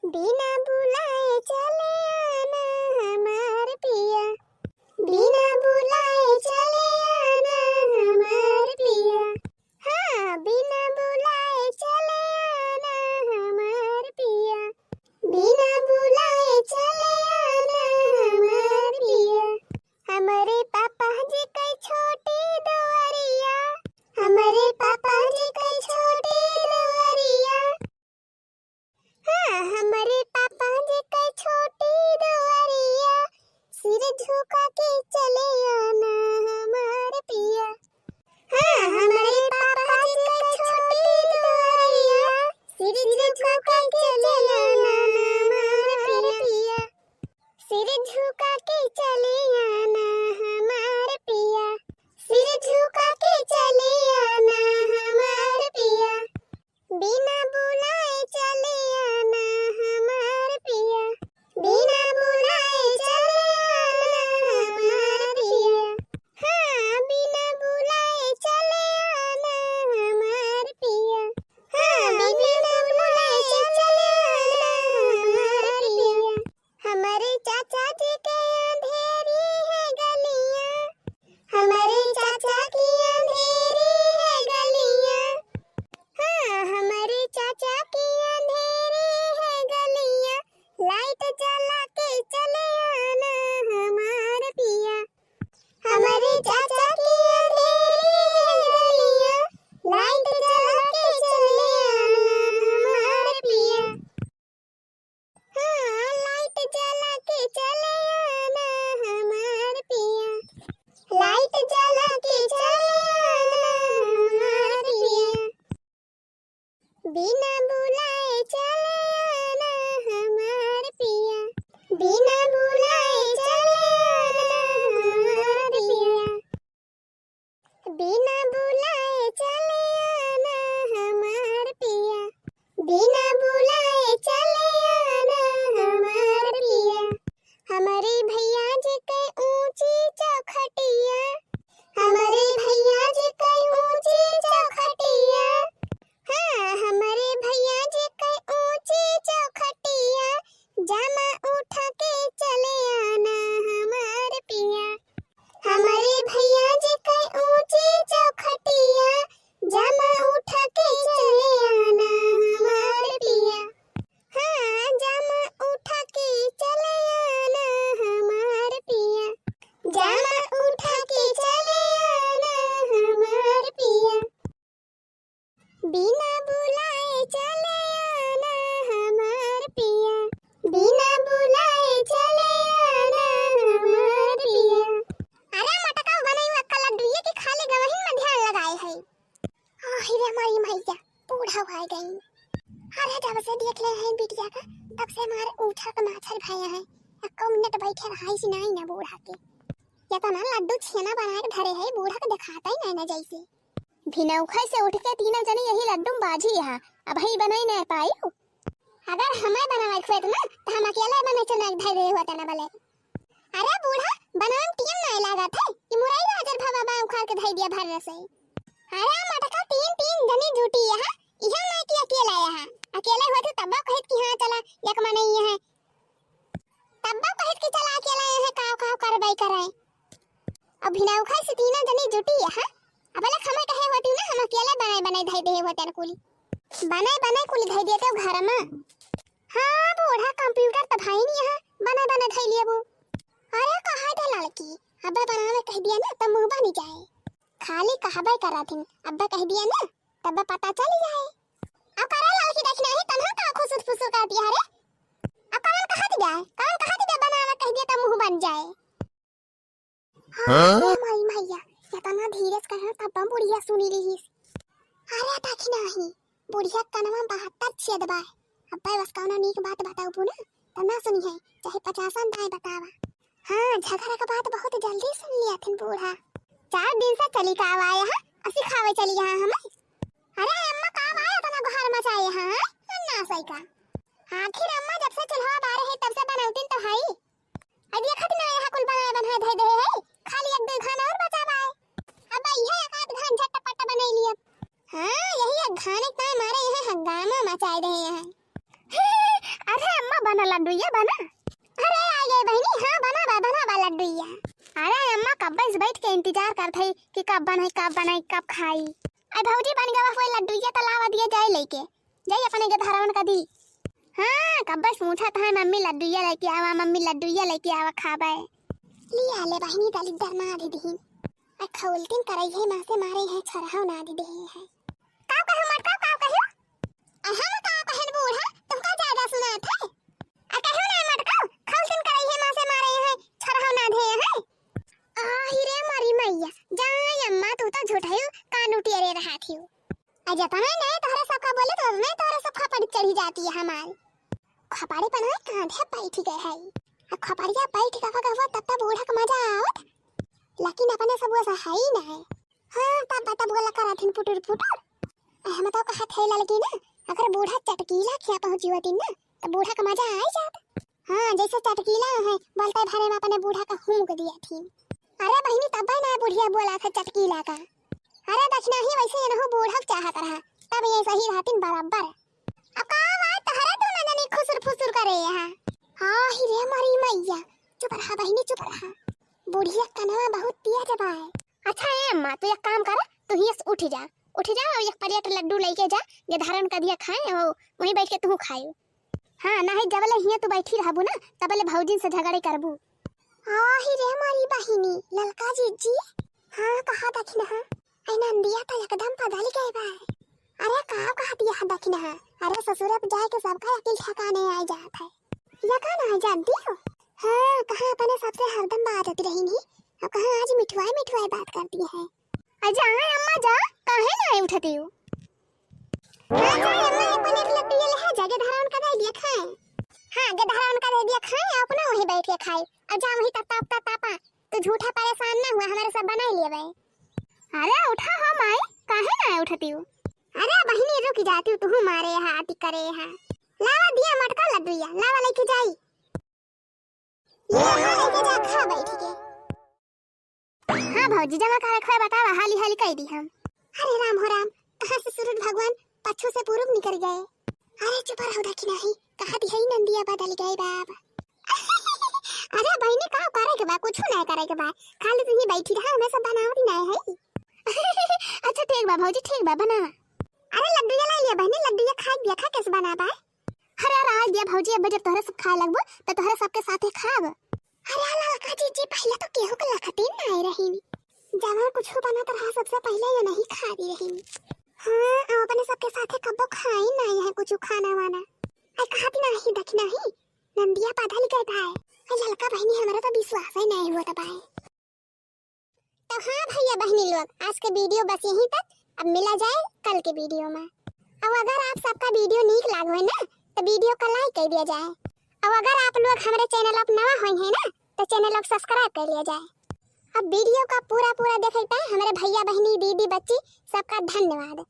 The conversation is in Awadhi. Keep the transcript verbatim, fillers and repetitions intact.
बिना बुलाए चले आना हमार पिया, बिना बुलाए चले आना हमार पिया। हाँ, बिना बुलाए चले आना हमार पिया, बिना बुलाए चले आना हमार पिया। हमरे पापा जी के छोटी दुआरिया, हमरे पापा जी के छोटी दुआरिया। हाँ, हमरे पापा जी के छोटी दुआरिया, सिर झुका के चले आना हमार पिया। हाँ, हमरे पापा जी के छोटी दुआरिया, सिर झुका के चले आना हमार पिया। सिर झुका के चले आना हमार पिया, सिर झुका के चले आना हमार पिया। बिना बुलाए चले आना हमार पिया, बिना बुलाए चले आना हमार पिया। हाँ, बिना बुलाए चले आना हमार पिया। हाँ, बिना बुलाए चले आना हमार पिया। हमरे चाचा जी के अंधेरी है गलियाँ, हमरे चाचा की अंधेरी है गलियाँ। हाँ, हमरे चाचा की अंधेरी है गलियाँ, लाइट जला के चले आना हमार पिया। हमरे चाचा की अंधेरी है गलियाँ, लाइट जला के चले आना हमार पिया। हाँ, लाइट जला के चले आना हमार पिया, लाइट जला के चले आना हमार पिया। बिना बुलाए चले आना हमार पिया, बिना बुलाए चले आना हमार पिया। बिना बुलाए चले आना हमार पिया, बिना बुलाए चले आना हमार पिया। हमरे भैया जी के ऊंची चौखटिया, हमरे भैया जी के ऊंची चौखटिया। हाँ, हमरे भैया जी के ऊंची चौखटिया, जामा उठा के चले आना हमार पिया। हमरे भैया जी के ऊंची चौखटिया, जामा उठा के चले आना हमार पिया। हाँ, जामा उठा के चले आना हमार पिया, जामा उठा के चले आना हमार पिया। बिना बुलाए चले आना हमार पिया, बिना बुलाए चले आना हमार पिया। अरे मटका, बनई हुआ का लड्डू ये कि खाली गवहिन में ध्यान लगाए है। आहि रे हमारी मैया, बूढ़ा हो गई। अरे जब से देख ले हैं बिटिया का, तब से हमारे ऊठक माछर भय है। एको मिनट बैठे रहाई सी नाई ना बूढ़ा के। ये तो ना लड्डू छेना बना के धरे है, बूढ़ा के दिखाता ही नहीं ना जैसे। भिनौखै से उठ के तीनों जनी यही लड्डू में बाझी यहाँ, अबही बनाई नहीं पाई। अगर हमें बनावे के होत ना, तो हम अकेले बने चुनाई धर रहे होते ना बले। अरे बूढ़ा, बनावे में टीम नहीं लागत है, ये मुरई गाजर भवा बा उखाड़ के धई दिया भर से। अरे मटका, तीन तीन जनी जुटी यहाँ, इहे ना कि अकेला यहाँ। अकेले होते तब कहित कि हाँ चला, एक मने ही है। तब कहित कि चला अकेला यहाँ काव काव करबई करे। अब भिनौखा से तीनों जनी जुटी यहाँ। अब अलग हमें कहे होती ना, हम अकेले बनाए बनाए धई दे होते कुली। बनाए बनाए कुली धई देते घर में। हाँ बूढ़ा, कंप्यूटर तो भाई नहीं है, बनाए बनाए धई लिए वो। अरे कहा दे लड़की, अब्बा बनावे कह दिया ना तो मुँह बनी जाए। खाली कहबे करा थिन, अब्बा कह दिया ना तब पता चल जाए। अब करे लड़की देखना ही तन्हा का खुसुर फुसुर कर दिया रे। अब कौन कहा दिया, कौन कहा दिया बनावे कह दिया तो मुँह बन जाए। हाँ? हाँ? ए माई मैया, इतना धीरे से कहे तब बुढ़िया सुनी रही। अरे देखना ही, बुढ़िया कनवा बहत्तर छेद बा। अब्बे बस कौनो नीक बात बताऊ ना, त ना सुनी है, चाहे पचासन दाएं बतावा। हाँ, झगड़ा का बात बहुत जल्दी सुन लिया थिन बूढ़ा। चार दिन से चली का आवा है, असी खावे चली यहाँ हमें। अरे अम्मा का आवा है, इतना गुहार मचाए यहाँ, अन्ना सही का। आखिर अम्मा जब से चूल्हा बारे है तब से बनौतिन तो है ही। अब ये खत ना यहाँ कुल बनाए बनाए धई दे है, खाली एक दो घान और बचा बा है। अब ये एक आध घान झटपट बनाई लिया। हाँ, यही एक घाने का मारे यहाँ हंगामा मचाए दे यहाँ। अरे अम्मा, बना लड्डुइया बना। अरे आ गए बहिनी, हाँ बना बा, बना बा लड्डुइया। अरे अम्मा, कब्बे से बैठ के इंतजार करत हई कि कब बनाई, कब बनाई, कब खाई। अरे भौजी, बन गवा हुए लड्डुइया, त लावा दिया जाए लेके। जाई अपने के धरवन का दी। हाँ, कब्बे से पूछत है, "मम्मी लड्डुइया लेके आवा, मम्मी लड्डुइया लेके आवा, खाबे।" लिया ले बहिनी, दलिद्दर ना दे दिहिन। आ खौलतिन करई है, माँ से मारे है, छरहौ ना दे दिहे है। काव कहो मटकाव, काव कहो? अहम काव कहन बूढ़ा, तुमका ज्यादा सुनात है? आ कहो ना मटकाव, खौलतिन करई है, माँ से मारे है, छरहौ ना दे है। आही रे मोरी मैया, जाई अम्मा, तू तो झूठहू कान उटियरे रहत हियो। आ जतना नहीं तोहरे सबका बोले, तो नहीं तोहरे सब खपड़ी चढ़ी जाती है हमार। खपड़ी पर नहीं कांधे बैठ गए है। आ खपड़िया बैठ गवा गवा तब तक बूढ़ा का मजा आवत। लेकिन अपने सब वो सहाई ना है। हाँ, तब बता बोला करा थिन पुटुर पुटुर। आ हम तो कहा थे लड़की ना, अगर बूढ़ा चटकीला क्या पहुँची होती ना, तो बूढ़ा का मजा आ ही जात। हाँ, जैसे चटकीला है, बोलते भरे में अपने बूढ़ा का हूँक दिया थी। अरे बहिनी, तब ना बुढ़िया बोला था चटकीला का। अरे दक्षिणा ही वैसे इनहु बूढ़ा चाहत रहा, तब ये सही रहतिन बराबर। अब का बात तहरे तू ना जानी खुसुर फुसुर करे यहाँ। हाँ ही रे मोरी मैया, चुप रहा बहिनी, चुप रहा। बुढ़िया कनवा बहुत तेज बाय। अच्छा ए अम्मा, तू एक काम कर, तू हियाँ से उठ जा, उठ जा और एक प्लेट लड्डू लेके जा, गधारन का दिया खाए और वहीं बैठ के तू खाए। हाँ, नहीं जबले हियाँ तू बैठी रहबू ना, तबले भौजिन से झगड़े करबू। आही रे मोरी बहिनी, ललका जीजी। हाँ, कहा दखिन हा। ऐ नंदिया तो एकदम बदल गए बा। अरे का कहा दिया हा दखिन हा। अरे ससुर अब जाए के सबका अकिल ठिकाने आ जात है। या का ना जानती हो? हाँ, कहा अपने सबसे हरदम बाजत रही नहीं, अब कहा आज मिठुआई मिठुआई बात करती है। आ जा अम्मा जा, काहे ना उठती हो? हाँ, जा अम्मा, एक प्लेट लड्डू ये ले, हाँ, जा गधारन का दे दिया खाए। हाँ, गधारन का दे दिया खाए, अपना वहीं बैठ के खाए। आ जा वहीं तप, तप, तप, तपा। तू झूठा परेशान ना हुआ, हमारे सब बनाई लिए भाई। अरे उठा हो माई, काहे ना उठती हो? अरे बहिनी रुक जाती हो, तू मारे यहाँ आती करे यहाँ। लावा दिया मटका लड्डू या, लावा लेके जाई। ये हाँ, लेके जा, खा बैठ के। हाँ भौजी, जमा करे खोए बतावा, हाली हाली कह दी हम। अरे राम हो राम, कहाँ से सूरज भगवान पच्छू से पूरब निकल गए। अरे चुप रहो, देखी नहीं, कहा दी है नंदिया बदल गए बाप। अरे बहिनी, का करे के बा, कुछ नहीं करे के बा, खाली तू ही बैठी रहा, हमें सब बनावत नहीं है। अच्छा ठीक बा भौजी, ठीक बा, बनावा। अरे लड्डू ये ला लिया बहिनी, लड्डू ये खा दिया, खा कैसे बना बा? अरे, अरे, आ गया भौजी, अब जब तोहरे सब खाए लगबो, तो तोहरे सबके साथे खाब। अरे, ललका जीजी, पहले तो केहू के लखते ना आए रही। जवन कुछ बनत रहा, सबसे पहले ये नहीं खा दी रही। हाँ, अब अपने सबके साथे कब्बो खाई ना है कुछ खाना वाना। आई कहा भी नहीं, दखिना ही। नंदिया बदल गए भाई। आई ललका बहिनी, हमारा तो विश्वास ही नहीं हुआ था भाई। तो हाँ भैया बहनी लोग, आज के वीडियो बस यहीं तक। अब मिला जाए कल के वीडियो में। और अगर आप सबका वीडियो नीक लाग होए ना, तो वीडियो का लाइक कर दिया जाए। और अगर आप लोग हमारे चैनल पर नवा होए हैं ना, तो चैनल को सब्सक्राइब कर लिया जाए। अब वीडियो का पूरा पूरा देखे पे हमारे भैया बहनी दीदी बच्ची सबका धन्यवाद।